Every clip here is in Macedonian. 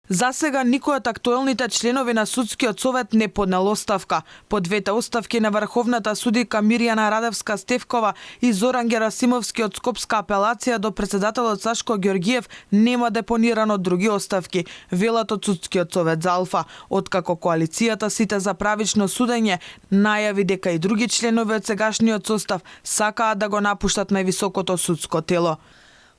За сега никој од актуелните членови на судскиот совет не поднел оставка. По двете оставки на врховната судика Мирјана Радевска-Стефкова и Зоран Герасимовски од Скопска апелација до претседателот Сашко Ѓорѓиев нема депонирано други оставки, велат од судскиот совет за Алфа, откако коалицијата Сите за правично судење најави дека и други членови од сегашниот состав сакаат да го напуштат највисокото судско тело.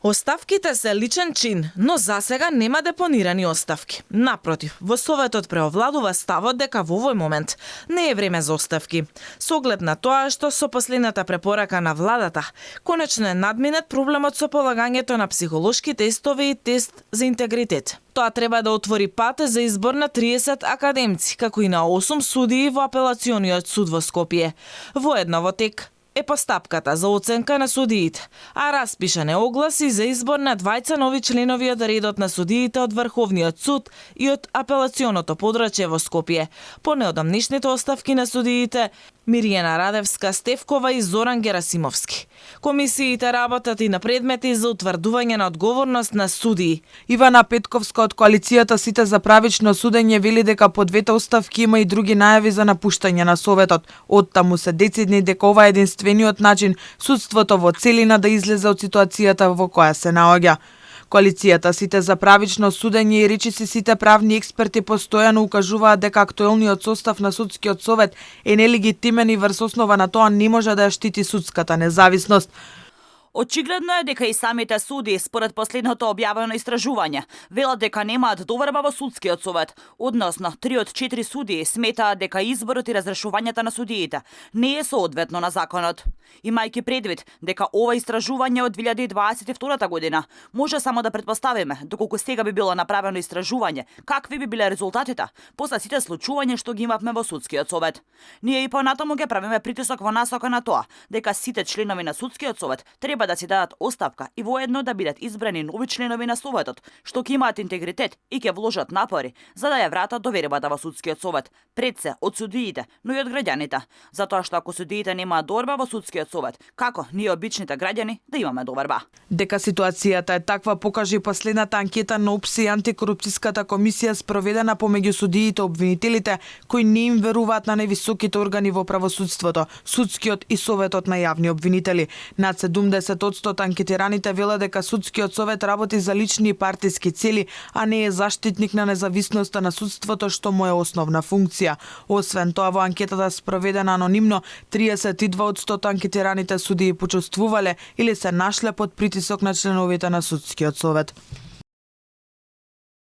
Оставките се личен чин, но засега нема депонирани оставки. Напротив, во Советот преовладува ставот дека во овој момент не е време за оставки. Со оглед на тоа што со последната препорака на владата, конечно е надминет проблемот со полагањето на психолошки тестови и тест за интегритет. Тоа треба да отвори пат за избор на 30 академци, како и на 8 судии во апелациониот суд во Скопје. Воедно во тек е постапката за оценка на судиите, а распишан е оглас и за избор на 2 нови членови од редот на судиите од Врховниот суд и од апелационото подрачје во Скопје. По неодамнешните оставки на судиите Мирјана Радевска-Стефкова и Зоран Герасимовски. Комисиите работат и на предмети за утврдување на одговорност на судии. Ивана Петковска од коалицијата Сите за правично судење вели дека по двете оставки има и други најави за напуштање на Советот. Оттаму се децидни дека ова е единствениот начин судството во целина да излезе од ситуацијата во која се наоѓа. Коалицијата Сите за правично судење и речиси сите правни експерти постојано укажуваат дека актуелниот состав на судскиот совет е нелегитимен и врз основа на тоа не може да ја штити судската независност. Очигледно е дека и самите судии, според последното објавено истражување, велат дека немаат доверба во судскиот совет, односно 3 од 4 судии сметаат дека изборот и разрешувањето на судиите не е соодветно на законот. Имајќи предвид дека ова истражување од 2022 година, може само да претпоставиме доколку сега би било направено истражување, какви би биле резултатите после сите случувања што ги имавме во судскиот совет. Ние и понатаму ќе правиме притисок во насока на тоа дека сите членови на судскиот совет треба да си дадат оставка и воедно да бидат избрани нови членови на Советот, што ќе имаат интегритет и ќе вложат напори за да ја вратат довербата во судскиот совет, пред се од судиите, но и од граѓаните, затоа што ако судиите немаат доверба во судскиот совет, како ние обичните граѓани да имаме доверба? Дека ситуацијата е таква покажа и последната анкета на ОПСИ и антикорупцијската комисија спроведена помеѓу судиите обвинителите кои не им веруваат на највисоките органи во правосудството, судскиот и Советот на јавни обвинители. Над 70% анкетираните велат дека судскиот совет работи за лични и партиски цели, а не е заштитник на независноста на судството што му е основна функција. Освен тоа, во анкетата спроведена анонимно, 32% анкетираните судии почувствувале или се нашле под притисок на членовите на судскиот совет.